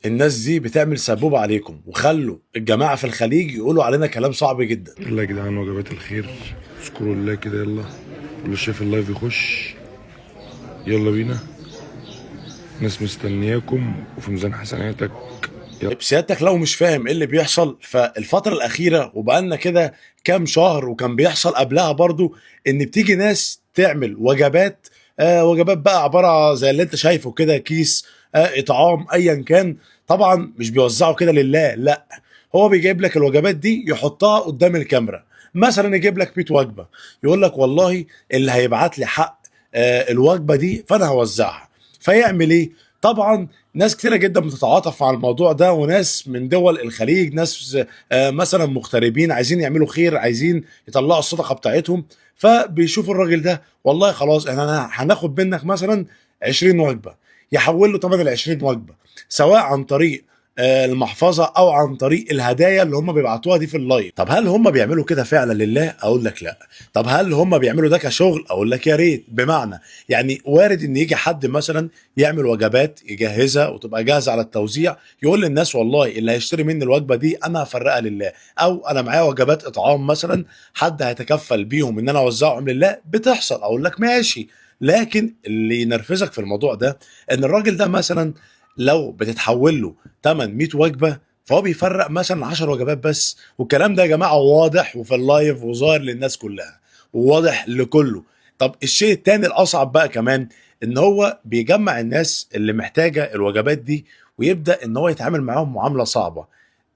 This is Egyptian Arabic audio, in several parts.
الناس دي بتعمل سبوبه عليكم، وخلوا الجماعة في الخليج يقولوا علينا كلام صعب جدا. يلا يا جدعان وجبات الخير، اذكروا الله كده، يلا واللي شايف ال live يخش، يلا بينا، ناس مستنياكم وفي ميزان حسناتك. طيب سيادتك لو مش فاهم ايه اللي بيحصل، فالفترة الأخيرة وبقالنا كده كام شهر، وكان بيحصل قبلها برضو، إن بتيجي ناس تعمل وجبات، وجبات بقى عبارة زي اللي انت شايفه كده، كيس، إطعام أيا كان. طبعا مش بيوزعوا كده لله، لا، هو بيجيب لك الوجبات دي يحطها قدام الكاميرا، مثلا يجيب لك 100 وجبة، يقول لك والله اللي هيبعت لي حق الوجبة دي فأنا هوزعها. فيعمل ايه؟ طبعا ناس كتيرة جدا بتتعاطف مع الموضوع ده، وناس من دول الخليج، ناس مثلا مغتربين عايزين يعملوا خير، عايزين يطلعوا الصدقة بتاعتهم، فبيشوفوا الراجل ده والله خلاص احنا هناخد منك مثلا 20 وجبة، يحول له ثمن ال 20 وجبة، سواء عن طريق المحفظة او عن طريق الهدايا اللي هم بيبعتوها دي في ال live. طب هل هم بيعملوا كده فعلا لله؟ اقول لك لا. طب هل هم بيعملوا ده كشغل؟ اقول لك يا ريت. بمعنى يعني وارد ان يجي حد مثلا يعمل وجبات يجهزها وتبقى جاهزة على التوزيع، يقول للناس والله اللي هيشتري مني الوجبة دي انا هفرقها لله، او انا معايا وجبات اطعام مثلا حد هيتكفل بيهم ان انا اوزعهم لله. بتحصل، اقول لك ماشي. لكن اللي ينرفزك في الموضوع ده ان الراجل ده مثلا لو بتتحول له تمن 100 وجبة، فهو بيفرق مثلا 10 وجبات بس. والكلام ده يا جماعة واضح وفي ال live وظاهر للناس كلها وواضح لكله. طب الشيء التاني الاصعب بقى كمان، ان هو بيجمع الناس اللي محتاجه الوجبات دي ويبدا ان هو يتعامل معاهم معاملة صعبة،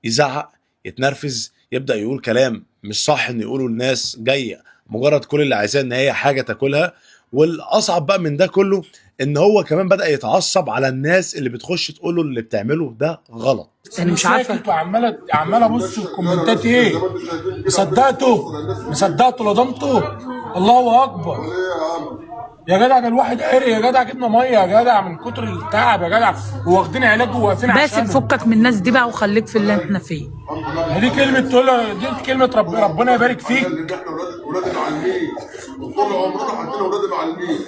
يزعق، يتنرفز، يبدا يقول كلام مش صح ان يقوله الناس جاية مجرد كل اللي عايزاه ان هي حاجة تاكلها. والاصعب بقى من ده كله ان هو كمان بدا يتعصب على الناس اللي بتخش تقول له اللي بتعمله ده غلط. انا مش عارفه، ساكت وعمال عمال ابص في الكومنتات، ايه مصدقته؟ مصدقته لضمته؟ الله اكبر يا جدع، ده الواحد عرق يا جدع، جبنا مية يا جدع من كتر التعب يا جدع، وواخدين علاج وواقفين باسم عشانه. فكك من الناس دي بقى وخليك في اللي احنا فيه. دي كلمة تقول، دي كلمة ربنا يبارك فيك. ان احنا ولاد معلمين، وطول عمرنا عندنا ولاد معلمين.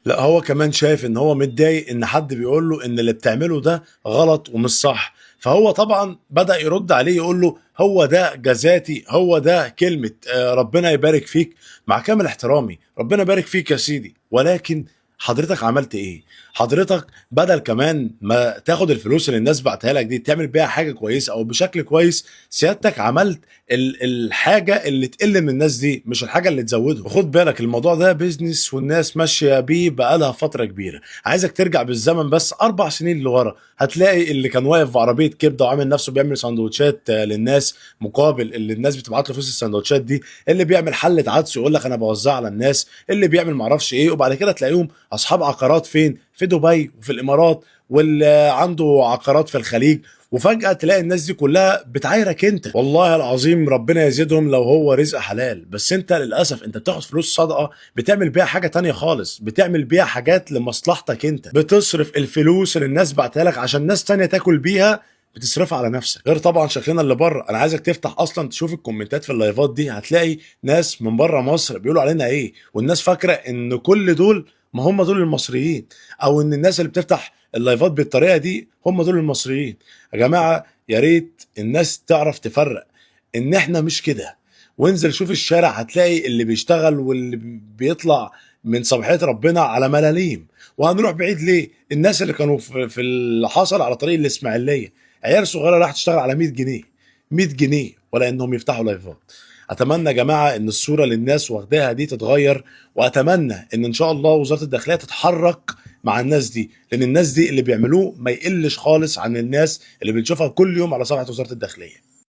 لا هو كمان شايف ان هو متضايق ان حد بيقول له ان اللي بتعمله ده غلط ومش صح، فهو طبعا بدأ يرد عليه يقول له هو ده جزاتي، هو ده كلمة ربنا يبارك فيك. مع كامل احترامي ربنا يبارك فيك يا سيدي، ولكن حضرتك عملت ايه؟ حضرتك بدل كمان ما تاخد الفلوس اللي الناس بعتها لك دي تعمل بيها حاجة كويسة او بشكل كويس، سيادتك عملت الحاجة اللي تقل من الناس دي مش الحاجة اللي تزودهم. خد بالك الموضوع ده business والناس ماشية بيه بقالها فترة كبيرة. عايزك ترجع بالزمن بس 4 سنين لورا، هتلاقي اللي كان واقف في عربية كبدة وعامل نفسه بيعمل سندوتشات للناس مقابل اللي الناس بتبعت له فلوس السندوتشات دي، اللي بيعمل حلة عدس يقول لك انا بوزعها على الناس، اللي بيعمل معرفش ايه. وبعد كده تلاقيهم اصحاب عقارات فين؟ في دبي وفي الامارات، واللي عنده عقارات في الخليج. وفجأة تلاقي الناس دي كلها بتعايرك انت. والله العظيم ربنا يزيدهم لو هو رزق حلال، بس انت للأسف انت بتاخد فلوس صدقة بتعمل بيها حاجة تانية خالص، بتعمل بيها حاجات لمصلحتك انت، بتصرف الفلوس اللي الناس بعتها لك عشان ناس تانية تاكل بيها، بتصرفها على نفسك. غير طبعا شكلنا اللي بره. انا عايزك تفتح اصلا تشوف الكومنتات في اللايفات دي، هتلاقي ناس من بره مصر بيقولوا علينا ايه، والناس فاكرة ان كل دول ما هم دول المصريين، او ان الناس اللي بتفتح اللايفات بالطريقة دي هم دول المصريين. يا جماعة يا ريت الناس تعرف تفرق ان احنا مش كده. وانزل شوف الشارع هتلاقي اللي بيشتغل واللي بيطلع من صباحية ربنا على ملاليم. وهنروح بعيد ليه؟ الناس اللي كانوا في اللي حصل على طريق الاسماعيلية، عيال صغيرة راح تشتغل على 100 جنيه، 100 جنيه، ولا انهم يفتحوا لايفات. اتمنى يا جماعة ان الصورة اللي الناس واخداها دي تتغير، واتمنى ان شاء الله وزارة الداخلية تتحرك مع الناس دي، لان الناس دي اللي بيعملوه ما يقلش خالص عن الناس اللي بنشوفها كل يوم على صفحة وزارة الداخلية.